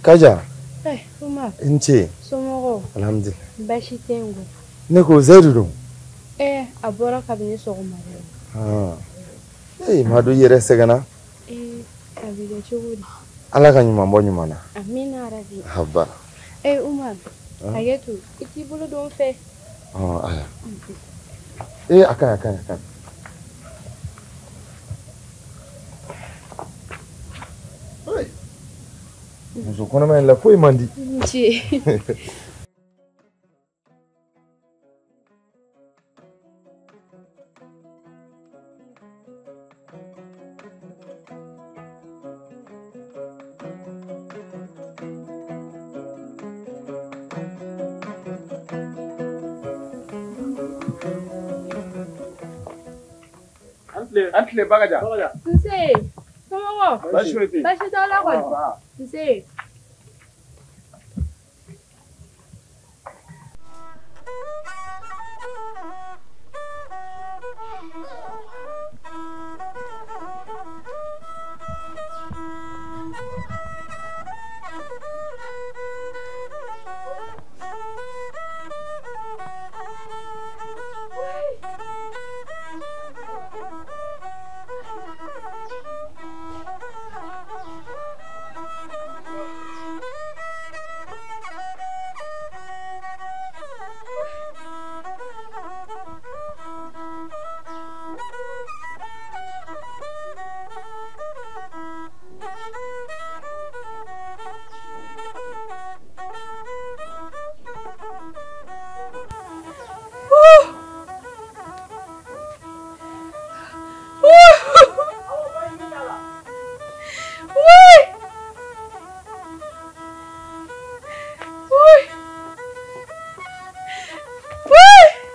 Kaja. Eh, Umar. I ni ce. Somɔgɔw? Alhamdulillah. Baasi tɛ yen ko. Ne ko Zayidu dun? Eh, a bɔra kabini sɔgɔma dɛ. Ah. Eh, ma dɔn i yɛrɛ sɛgɛnna. Eh, a bɛ kɛ cogo di? Ala ka ɲuman bɔ ɲuman na. Amina rabi. Haba. Eh, Umar. Hakɛ to, i t'i bolo don n fɛ. Ɔn, aya. Eh, a ka ɲi, a ka ɲi, a ka ɲi. Muso kɔnɔma in la foyi man di. I ni ce. An tile Bakaja. Nse, somɔgɔw? Baasi foyi tɛ yen. Baasi t'aw la kɔni? Nse.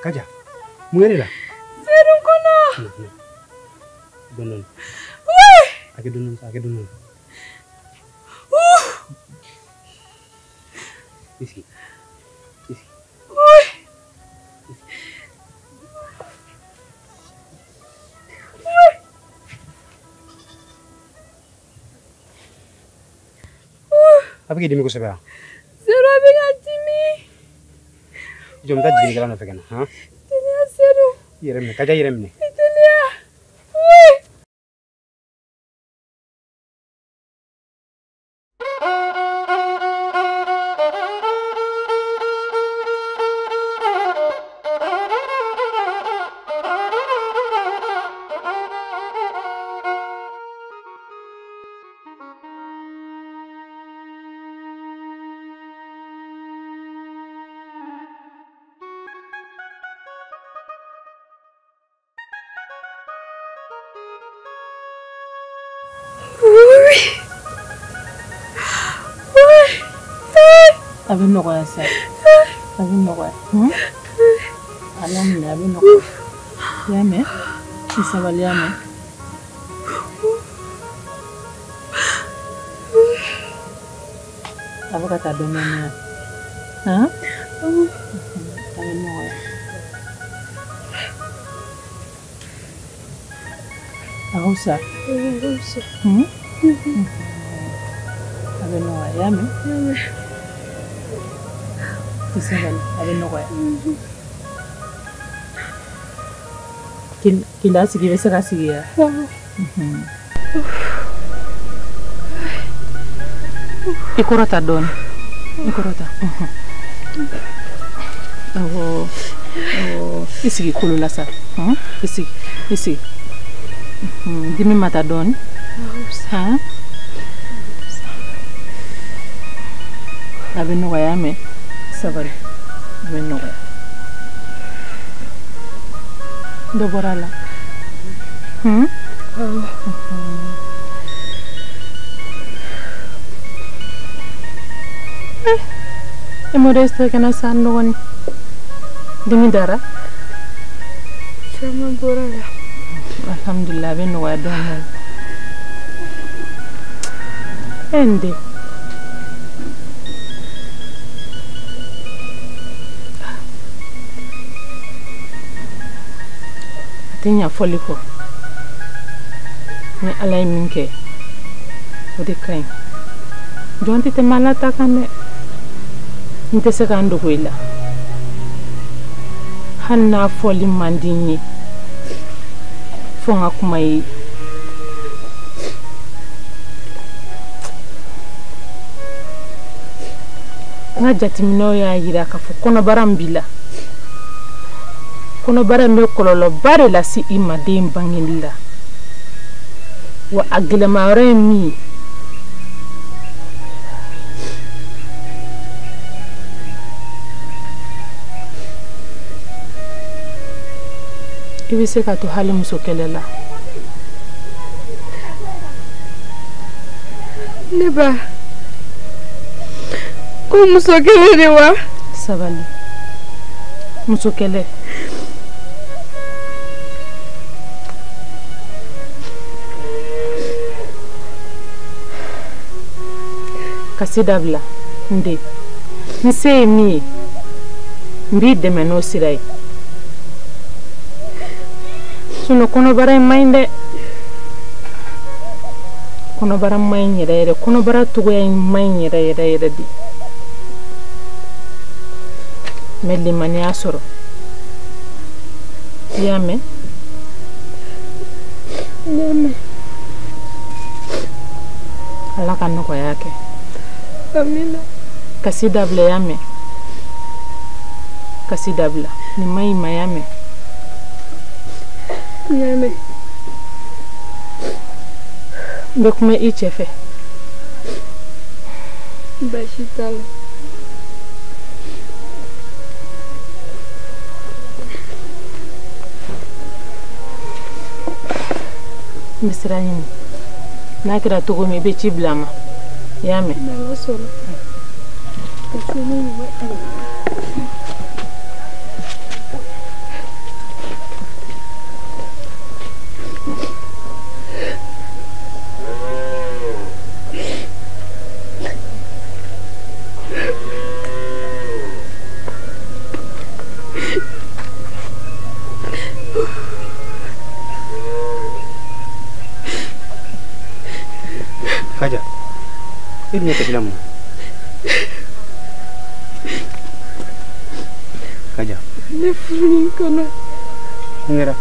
Kaja, mun yɛrɛ la? Sedu kɔnɔ. Dɔɔni dɔɔni. A kɛ dɔɔni a kɛ dɔɔni dɔɔni. I sigi. I sigi. A bɛ k'i dimi kosɛbɛ wa? Sedu a bɛ ka dimi. I jɔ n bɛ taa jiginnikɛla nɔfɛ ka na. Han? Teliya Sedu. I yɛrɛ minɛ Kaja i yɛrɛ minɛ. I teliya. A bɛ nɔgɔya sa. A bɛ nɔgɔya. Ala minɛ a bɛ nɔgɔya. I y'a mɛn? I sabali y'a mɛn? A bɛ ka taa dɔɔnin dɔɔnin yan. Han? A bɛ nɔgɔya. A ka fisa. A bɛ nɔgɔya i y'a mɛn? I sabali a bɛ nɔgɔya. K'i lasigi i bɛ se ka sigi ya? I kɔrɔta dɔɔnin. I kɔrɔta. Awɔ. Awɔ. I sigi kolo la sa. I sigi. I sigi. Dimi ma taa dɔɔnin. Han? A bɛ nɔgɔya mɛn. Sabali. A bɛ nɔgɔya. Dɔ bɔra a la. E Modeste kana sa n dɔgɔnin. Dimi dara? Caman bɔra a la. Alhamdulillah a bɛ nɔgɔya dɔɔnin dɔɔnin. E n den. A tɛ ɲa fɔli kɔ. Ni Ala ye min kɛ, o de ka ɲi. Jɔn tɛ tɛmɛ Ala ta kan dɛ. N tɛ se ka n dogo i la. Hali n'a fɔli man di n ye, fo n ka kuma i ye. N ka jateminɛw y'a jira k'a fɔ kɔnɔbara min b'i la, kɔnɔbara in bɛ kɔlɔlɔba de lase i ma den bangeli la. Wa a gɛlɛma yɔrɔ ye min ye, i bɛ se ka to hali muso kɛlɛ la. Ne ba, ko muso kɛlɛ de wa? Sabali. Muso kɛlɛ. Kasi dabila n den. N se ye min ye, n b'i dɛmɛ n'o sira ye. Sinon kɔnɔbara in man ɲi dɛ. Kɔnɔbara man ɲi yɛrɛ yɛrɛ. Kɔnɔbara cogoya in man ɲi yɛrɛ yɛrɛ yɛrɛ de. Mɛ limaniya sɔrɔ. I y'a mɛn? N y'a mɛn. Ala ka nɔgɔya kɛ. Amina. Kasi dabila i y'a mɛn? Kasi dabila. Nin man ɲi ma i y'a mɛn? N y'a mɛn. N bɛ kuma i cɛ fɛ. Baasi t'a la. N bɛ sira ɲini. N'a kɛra cogo min i bɛ ci bila n ma. I y'a mɛn? N'Ala sɔnna. Kasi ne ɲuman. Kaja, e dun ye kasi la mun na? Kaja. Ne furu nin kɔnɔ. Mun kɛra?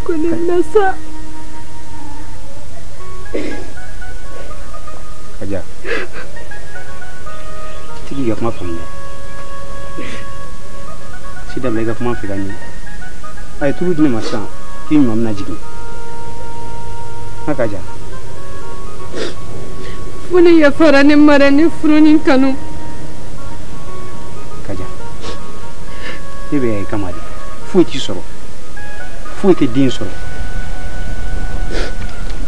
Ko ne bɛna sa. Kaja, tigi k'i ka kuma faamuya. Si dabila i ka kuma fɛ ka ɲɛ. A ye tulu di ne ma sisan k'i ɲuman bɛna jigin. Ha Kaja. Fo ne yafara ne ma dɛ, ne furu nin kanu. Kaja, ne bɛ yan i kama de. Foyi t'i sɔrɔ. Foyi tɛ den sɔrɔ.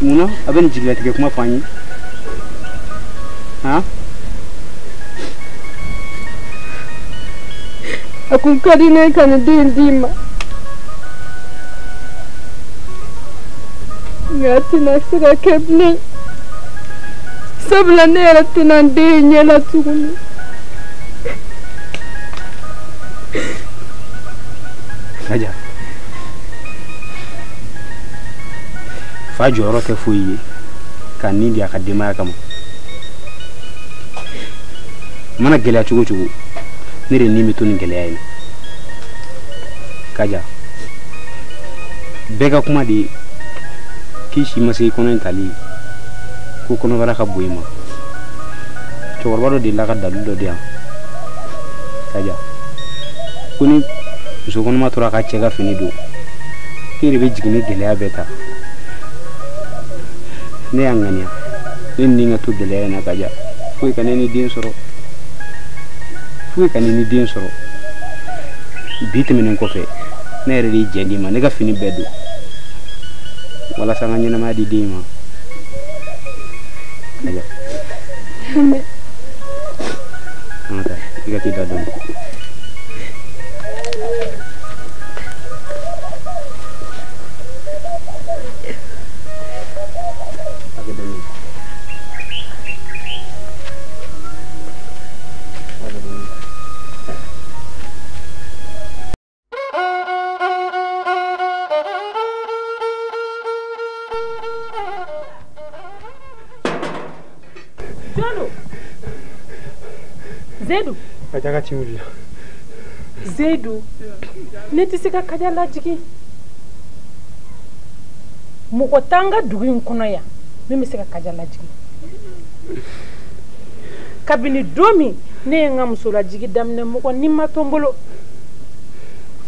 Munna a bɛ nin jigilatigɛ kuma fɔ an ye? Han? A kun ka di ne ye ka nin den d'i ma. Nka a tɛna se ka kɛ bilen. Sabula ne yɛrɛ tɛna n den ɲɛ la tuguni. Kaja, fa jɔyɔrɔ tɛ foyi ye ka nin di a ka denbaya kama. Mana gɛlɛya cogo o cogo, ne de ni bɛ to nin gɛlɛya in na. Kaja, bɛɛ ka kuma de ye k'i si ma se i kɔnɔ in tali ye, ko kɔnɔbara ka bon i ma. Cɛkɔrɔba dɔ delila ka dalilu dɔ di yan. Kaja, ko ni muso kɔnɔma tora ka cɛ ka fini don, k'e de bɛ jigin ni gɛlɛya bɛɛ ta. Ne y'a ŋaniya, ne ni ka to gɛlɛya in na Kaja, foyi ka ne ni den sɔrɔ. Foyi ka ne ni den sɔrɔ. Bi tɛmɛnen kɔfɛ, ne yɛrɛ de ye jɛn d'i ma, ne ka fini bɛɛ don walasa n ka ɲɛnamaya di den ma. Kaja, an ka taa, i ka t'i da dɔɔnin. Zedu. Kaja ka ci wulila. Zedu, ne tɛ se ka Kaja lajigin. Mɔgɔ t'an ka dugu in kɔnɔ yan min bɛ se ka Kaja lajigin. Kabini don min ne ye n ka muso lajigin daminɛ, mɔgɔ ni ma to n bolo.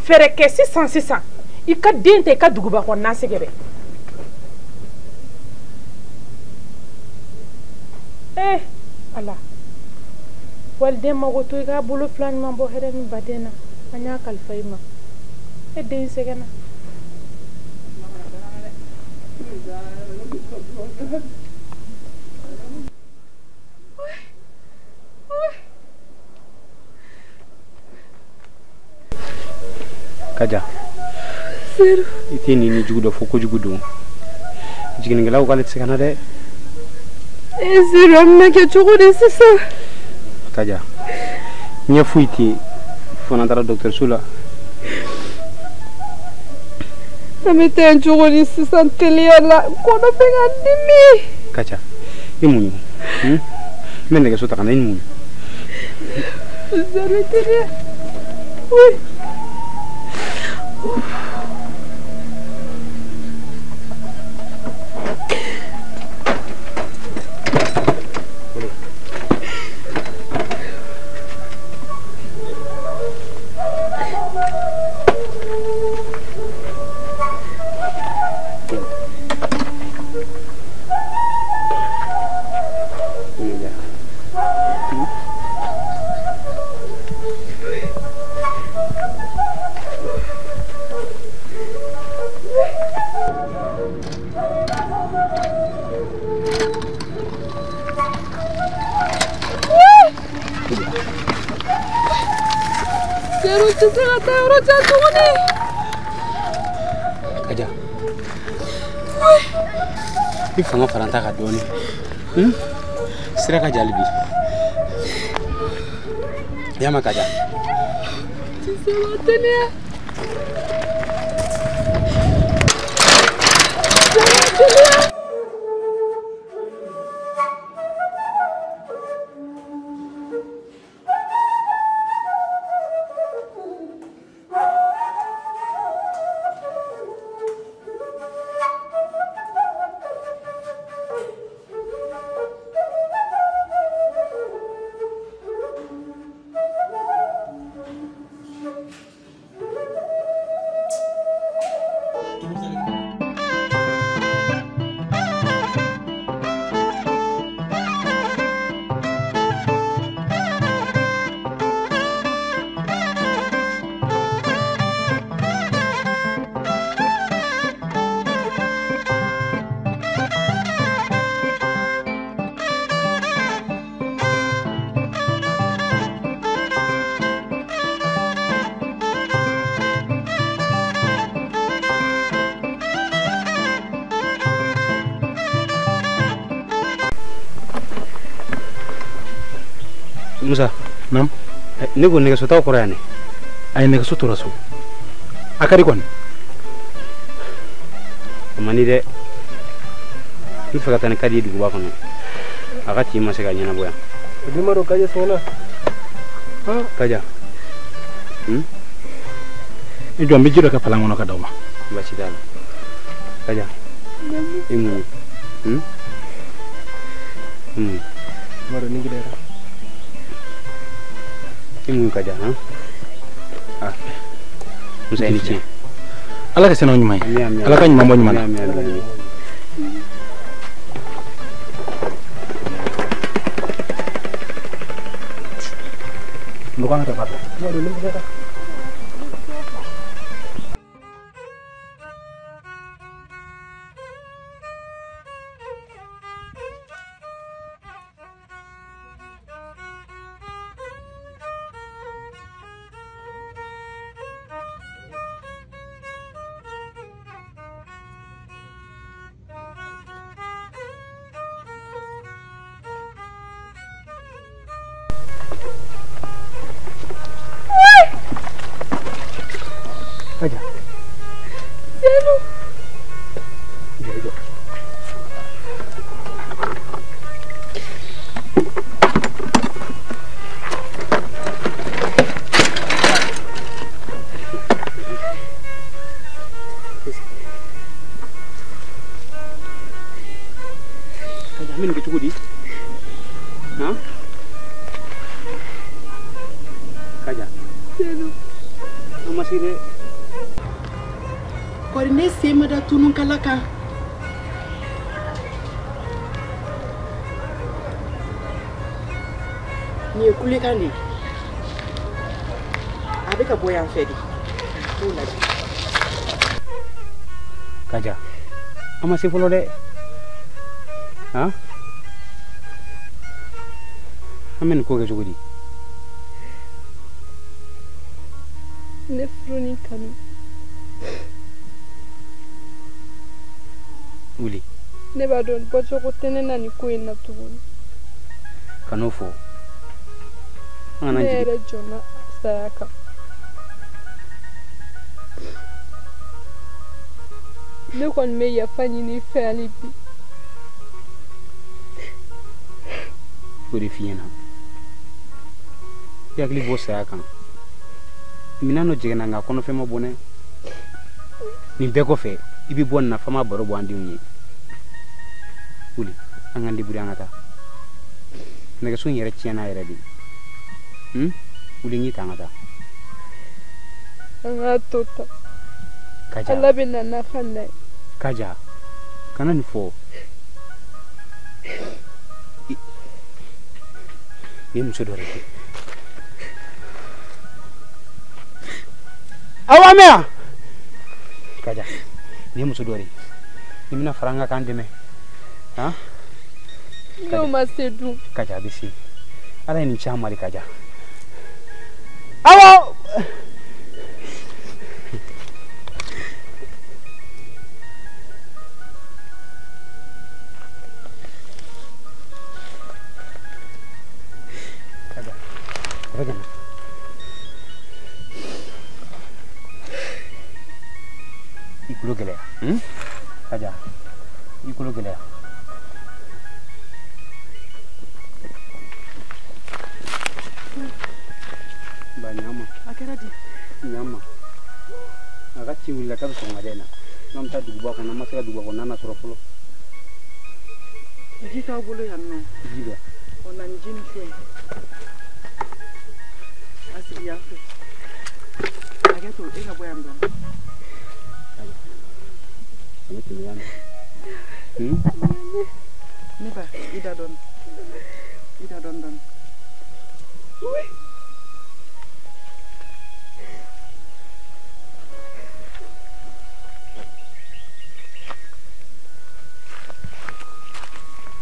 Fɛɛrɛ kɛ sisan sisan i ka den ta i ka duguba kɔnɔna sɛgɛrɛ. Ala. Waliden mago to i k'a bolo fila ɲuman bɔ hɛrɛ ni baden na, an y'a kalifa i ma. E den sɛgɛnna. Kaja, i tɛ nin ni jugu dɔ fɔ kojugu don. Jiginnikɛlaw k'ale tɛ se ka na dɛ. Seru, an bɛna kɛ cogo di sisan? Kaja, ɲɛ foyi tɛ yen fo n'an taara dɔgɔtɔrɔso la. An bɛ taa yen cogo di sisan teliya la? Kɔnɔ bɛ ka n dimi. Kaja, i muɲu. N bɛ nɛgɛso ta ka na, i muɲu. Seru, teliya. Oui. Kaja, i fanga fara n ta kan dɔɔnin. Sira ka jan hali bi. I y'a mɛn Kaja? Musa. Naam. Ne ko nɛgɛso t'aw kɔrɔ yan dɛ. Ayi nɛgɛso tora so. A ka di kɔni. A man di dɛ. N bɛ fɛ ka taa ni Kadi ye duguba kɔnɔ. A ka tin ma se ka ɲɛnabɔ yan. Ne ma dɔn Kaja sɛgɛnna. Kaja. I jɔ n bɛ ji dɔ kɛ palan kɔnɔ ka d'aw ma. Baasi t'a la. Kaja. I muɲu. I muɲu. Ma dɔn ni gɛlɛyara. I muɲu Kaja han. Ah. Musa i ni ce. Ala ka se n'aw ɲuman ye. Ala ka ɲuman bɔ ɲuman na. Nɔgɔ an ka taa ba la. Kaja. Seydou. Jërëjëf. Kaja, an bɛ nin kɛ cogo di? Han? Kaja. Seydou. An ma se dɛ. Kɔri ne sen ma da tununkala kan. Nin ye kulekan de ye. A bɛ ka bɔ yan fɛ de. T'o lajɛ. Kaja, an ma se fɔlɔ dɛ. Han? An bɛ nin ko kɛ cogo di? Ne furu ni kanu. Wuli. Ne b'a dɔn bɔcogo tɛ ne na nin ko in na tuguni. Kan'o fɔ. An kana Ne jigin. yɛrɛ jɔnna saya kan. Ne kɔni bɛ yafa ɲini i fɛ hali bi. O de f'i ɲɛna. I hakili bɔ saya kan. Minɛn dɔ jiginna nka a kɔnɔfɛn ma bɔ dɛ. Nin bɛɛ kɔfɛ i bɛ bɔ nin na f'an b'a baro bɔ an denw ye. Wuli, an k'an debrouiller an ka taa. Nɛgɛso in yɛrɛ tiɲɛna yɛrɛ de. Wuli n k'i ta an ka taa. An k'a to tan. Kaja. Ala bɛ na n'a ka na ye. Kaja, kana nin fɔ. Nin ye muso dɔ de ye. Aw b'a mɛn wa? Kaja, nin ye muso dɔ de ye. Nin bɛna fara an kan k'an dɛmɛ. Han? N'o ma se dun. Kaja, a bɛ se. Ala ye nin ci an ma de Kaja. Awɔ! Kaja, a bɛ ka na. I kulo gɛlɛya. Kaja, i kulo gɛlɛya. Ba ɲama. A kɛra di? Ɲama. A ka ci wulila k'a bɛ sɔgɔmada in na. N'an bɛ taa duguba kɔnɔ, an ma se ka duguba kɔnɔna sɔrɔ fɔlɔ. Ji t'aw bolo yan nɔ. Ji bɛ. O na ni ji ni so ye. A sigi yan fɛ. Hakɛ to e ka bɔ yan dɔɔni. A bɛ tɛmɛ yan nɔ. Ne ba, i da dɔɔni. I da dɔɔni dɔɔni.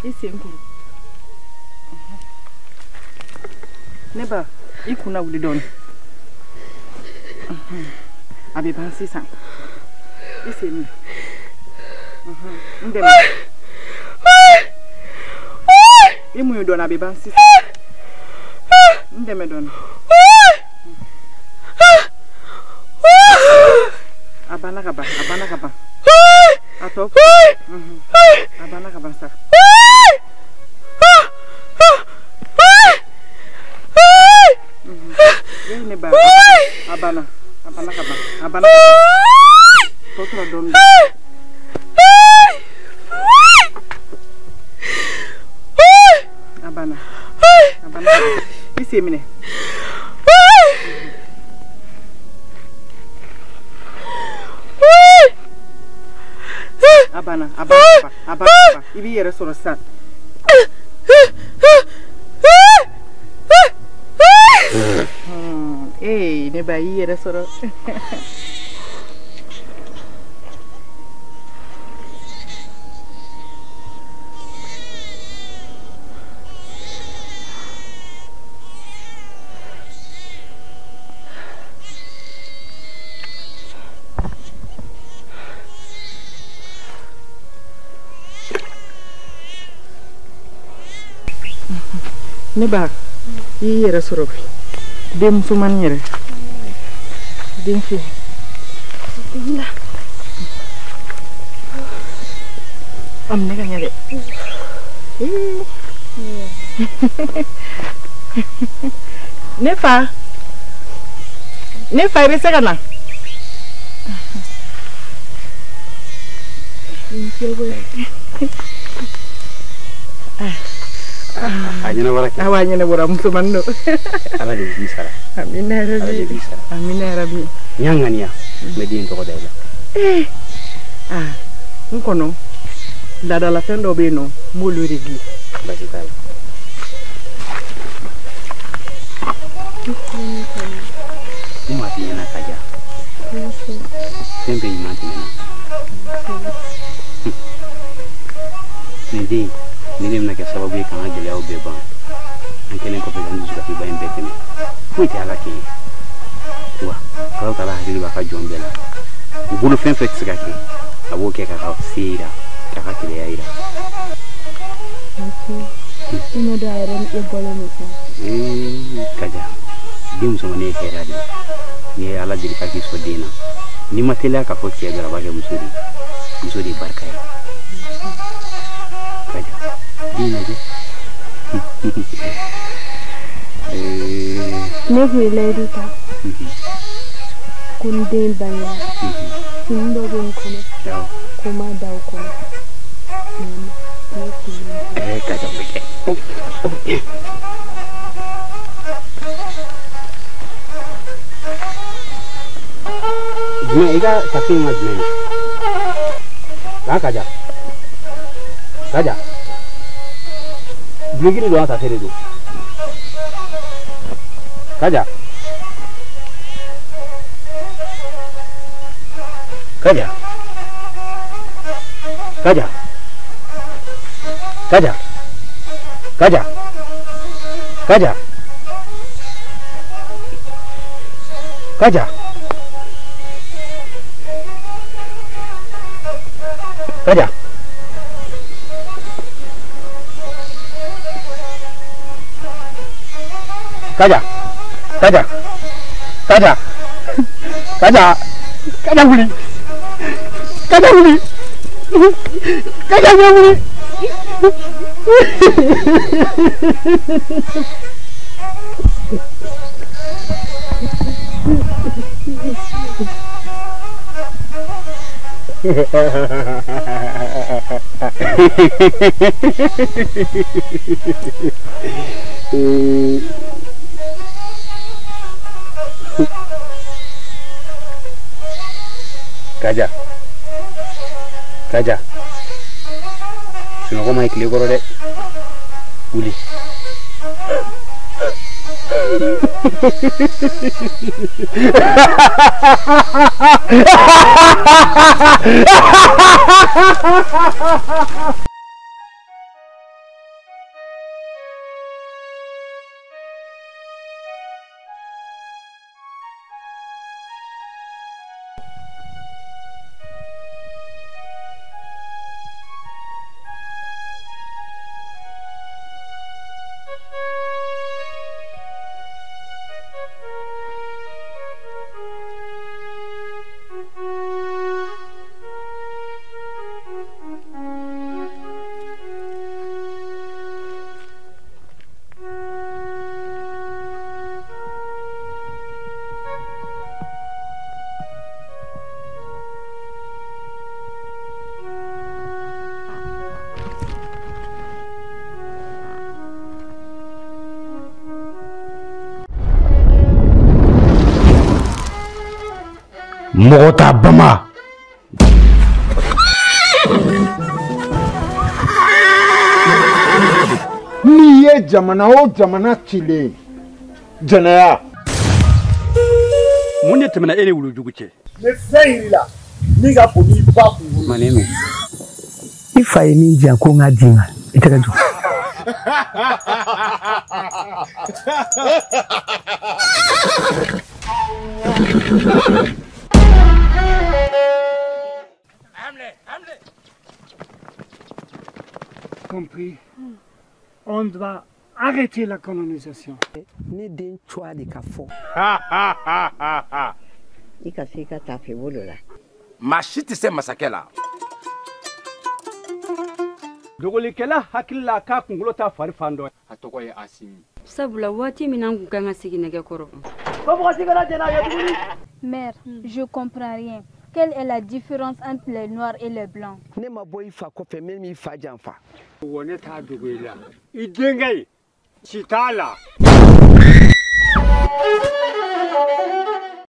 I sen kuru. Ne ba, i kunna wuli dɔɔni. A bɛ ban sisan. I sen minɛ. N dɛmɛ. I muɲu dɔɔni a bɛ ban sisan. N dɛmɛ dɔɔni. A banna ka ban, a banna ka ban. A tɔ. A banna ka ban sa. Ne ba. A banna. A banna ka ban. A banna ka ban. Tɔ tora dɔɔni. A banna. A banna ka ban. I sen minɛ. A banna, a banna, a banna. I b'i yɛrɛ sɔrɔ sisan. Ee, ne ba y'i yɛrɛ sɔrɔ. Ne ba, i y'i yɛrɛ sɔrɔ koyi. Den musomannin yɛrɛ. Den fɛ. A minɛ ka ɲɛ dɛ. Ne fa. Ne fa, i bɛ se ka na. A ɲɛnabɔra kɛ. Awa, a ɲɛnabɔra, musomannin don. Ala de b'i sara. Amina yarabi. Ala de b'i sara. Amina yarabi. N y'a ŋaniya, n bɛ den tɔgɔ da i la. Ee, aa, n kɔnɔ, laadalafɛn dɔ bɛ yen nɔ, n b'olu de dilan. Baasi t'a la. Ne m'a f'i ɲɛna Kaja. Fɛn bɛɛ ɲuman tɛmɛna. Nin den, nin de bɛna kɛ sababu ye k'an ka gɛlɛyaw bɛɛ ban. An kɛlen kɔfɛ ka nin dusukasiba in bɛɛ tɛmɛ. Foyi tɛ Ala kɛ ye. Wa Ala taala hakili b'a ka jɔn bɛɛ la. U bolo fɛn fɛn tɛ se ka kɛ, a b'o kɛ k'a ka se yira, k'a ka keleya yira. I ma dɔn a yɛrɛ ni e bɔlen don sa. Ee, Kaja, den musomannin ye hɛrɛ de ye. N'i ye Ala deli k'a k'i sɔn den na, n'i ma teliya k'a fɔ cɛ dɔrɔn, a b'a kɛ muso de ye. Muso de ye barika ye. Kaja, den lajɛ. Ne kun ye layidu ta ko ni den bangera, fini dɔ bɛ n kɔnɔ, ko n b'a da o kɔnɔ. Ne fini. Kaja, o bɛ kɛ. Jumɛn i ka tafe in ma jumɛn ye? Kaja. Kaja. Duloki de don wa tafe de don? Kaja. Kaja. Kaja. Kaja. Kaja. Kaja. Kaja. Kaja. Kaja. Kaja. Kaja. Kaja. Kaja wuli. Kaja wuli. Kaja wuli. Kaja. Kaja. Sunɔgɔ ma ye tile kɔrɔ dɛ. Wuli. Mɔgɔ t'a bama. N'i ye jamana o jamana cilen jɛnɛya. Mun de tɛmɛna e ni wulujugu cɛ? Ne fɛn yir'i la min ka bon n'i ba kunkolo. Maneno. I fa ye min diyan ko n k'a d'i ma i tɛgɛ jɔ. Compris. On doit arrêter la colonisation. Ne den cogoya de ka fɔ. I ka se i ka taafe bolo la. Maa si tɛ se masakɛ la. Dogolikɛla hakili la k'a kunkolo t'a fari fan dɔ. A tɔgɔ ye Asimi. Sabula waati min an kun kan ka sigi nɛgɛkɔrɔ. Ko mɔgɔ si kana jɛn n'a ye tuguni. Mère, je comprends rien. Quelle est la différence entre les noirs et les blancs? Ne ma bɔ i fa kɔfɛ min m'i fa janfa. Wa ne t'a dogo i la. I denkɛ in, si t'a la.